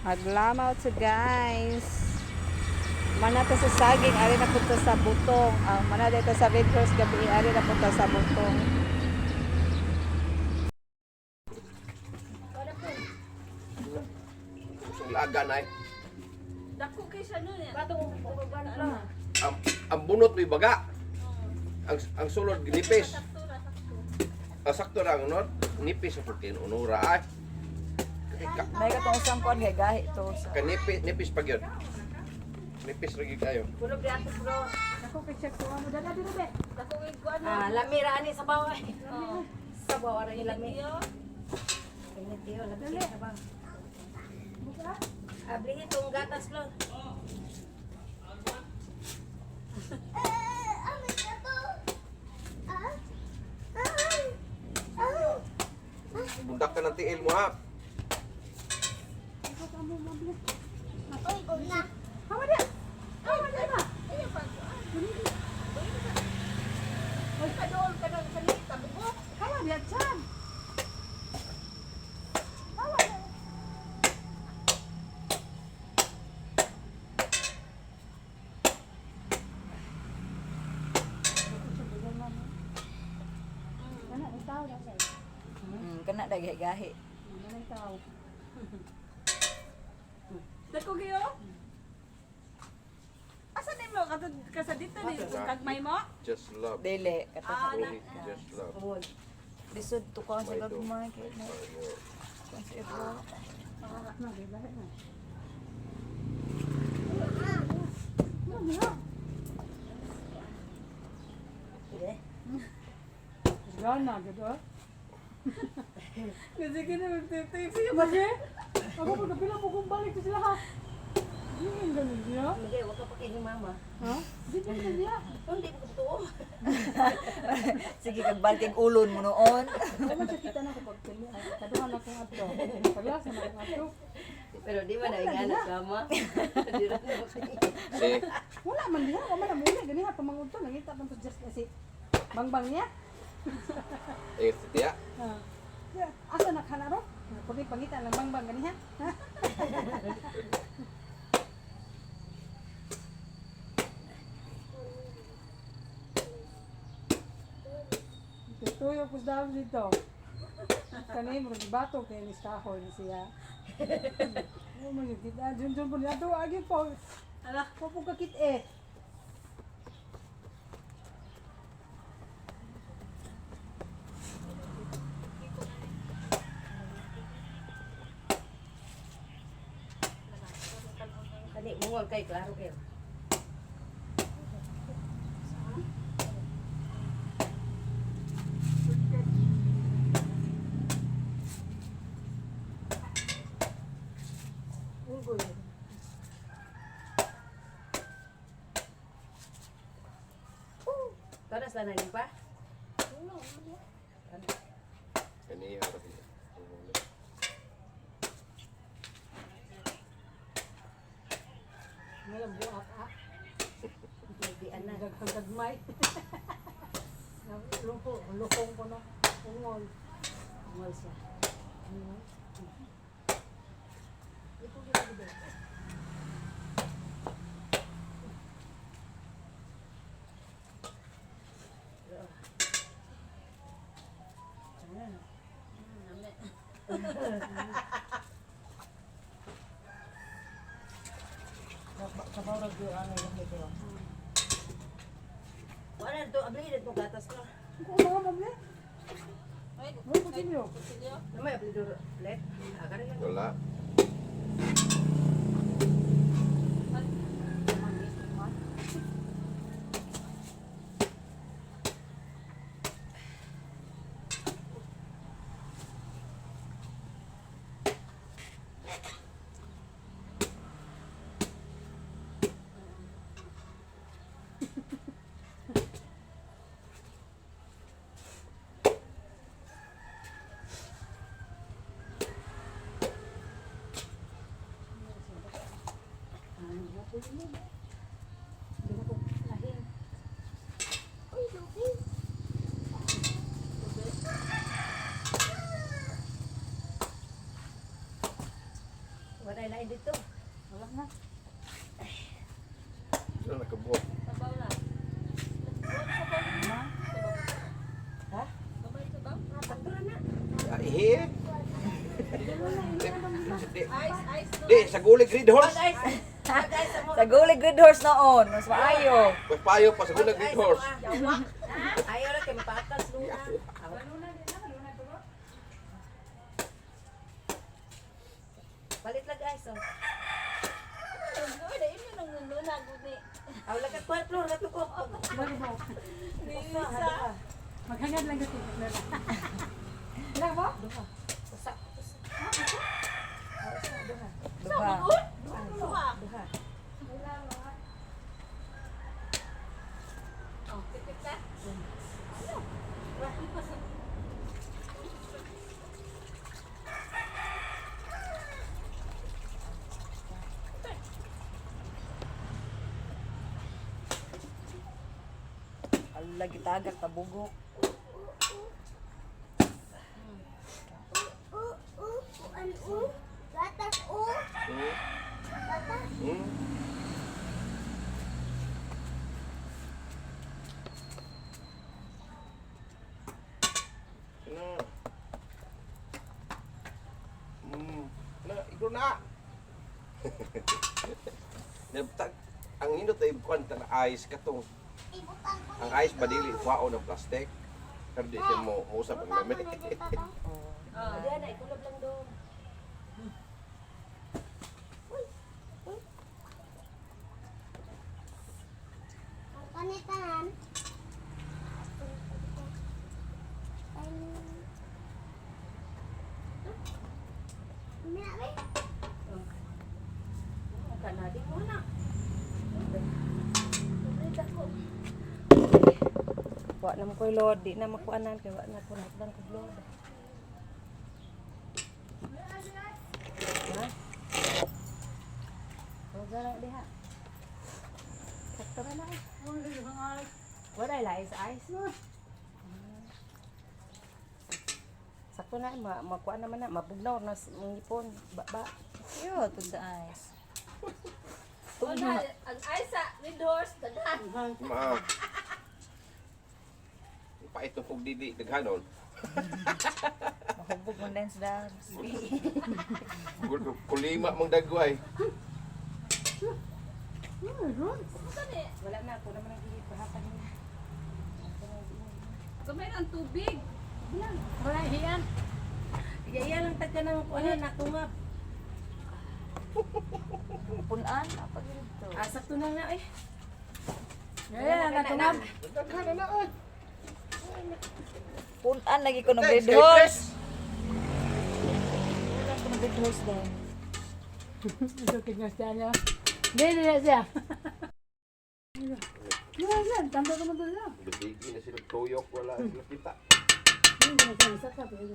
Maglamaw to, guys. Mana ta sa saging, ari na punta sa butong. Ang mana dito sa Red Horse gabi, ari na punta sa butong. Sulagan ay. Dako kay siya nun eh. Ang bunot may baga. Ang sulod nipis. Ang sakto ra ang unod, nipis sa pagkin unura ay. May katong usang kuan kay gahi to sa. Kanipis nipis pag yun. Nipis ra gyud kayo. Kulob di ato, bro. Dako kay check ko ano dada dito be. Dako kay kuan. Ah, lami ra ani sa bawa. Oh. Sa bawa ra yung lami. Iyo. Init iyo, lami sa bawa. Abli itong gatas lo. Bundak ka ng tiil mo ha. Uy, kadool ka doon sa lita, bugo. Kaya diya chan. Kana da gahi gahi. Dako kayo. Asa ni mo katod ka sa dito ni kagmay mo? Just love. Dili kato sa Ah, na. Rohit, just love. Lisod to ko sa My dog. gagmay kay na. Ayo. Kuan sa iro. Gana, gado. Kasi kina magtitip. Sige Kasi, ako pagkapila mo kung balik to sila ha. Di man ganun siya. Miguel, wag ka pa kay mama. Ha? Di man ganun siya. Hindi ko totoo. Sige kag balking ulon mo noon. Ay, man siya kita na ako pagpili. Ay, kaduhan akong adto. Paglasa na akong adto. Pero di man na ingana sa ama. Di ra na Si Wala man diha, wala man muna. Ganiha, pamangudto. Nangita man to just kasi bangbang niya. eh si Tia. Ha. Asa na kana ro? Pag pangita lang bangbang ganiha. Ha? Tutuyo ko sa dami dito. Kanay mo bato kay ni kahoy ni siya. Oh man kita jun jun po niya to agi po. Ala. Po po kakit eh. Kani mungol kay klaro kayo. Tanas na na pa? Kaniya ra siya. Ngayon buak ah. Di ana. Daghang gagmay. Luko, lukong ko no. Ungol. Mungol siya. Sabaw ra gyud ano yung ito. Wala to, abli dito gatas ko. Kung mga mabli. Ay, Mo kutinyo. kutsilyo. Namay abli do let. Agara lang. Wala. Wala na lain dito. Wala na. Sila nakabuok. Sabaw na. Ma. Ha? Babay sabaw? Sakto ra na. Ah, Ihi. Di, Ice, ice. No. di, sa gulig Red Horse. Ice. Ice mo. Sa gulig good horse noon, mas maayo. Mas payo pa sa gulig Red Horse. Ayaw ra kay mapatas luna. Palit lang guys oh. Uy, dahil yun ang luna, guni. Aw lakat ko flor lakat ko. Bago ba? Isa. Maghangad lang kasi. Wala ba? Usa. Usa. Usa duha. Duha. Duha. Duha. Oh, tipit ka. Ala gitagak tabugok. Ano? Na, igro na. Nabtag ang hindot ay kuan ta ice katong. Ang ice ba dili kuwaon ng plastic. Pero di siya mo usap ang lamig. Oh. Diyan na ikulob lang do. Kanadi mo na. Wa na mo koy load, di na makuanan kay wa na ko nakdan ko load. Ha? Wala lang diha. Sakto ra na. Eh. Wala la ice ice. Sakto na ma makuan naman na mabugnaw na sa ngipon ba ba. Yo, tug sa ice. Wala, ang ice sa red horse, daghan. Ma. Pait ng kog dili daghanon. Mahubog mo dance dance. Kulima mang dagway. Wala na ako naman ang gipahatag nila. Gamay ang tubig. Wala hiyan. Iya lang tagka ng kuanan ako nga. Punan, apa dito? Ah, sakto na na eh. Ayan, natungab. Daghan na ay. Punan lagi ko ng Thanks, red kay horse. Chris. Punan ko ng red horse daw. Ito kignas siya niya. Hindi, hindi siya. Wala siya. Tanda ko man siya. Bigyan na sila tuyok wala sila kita. Hindi na siya. Isa ka.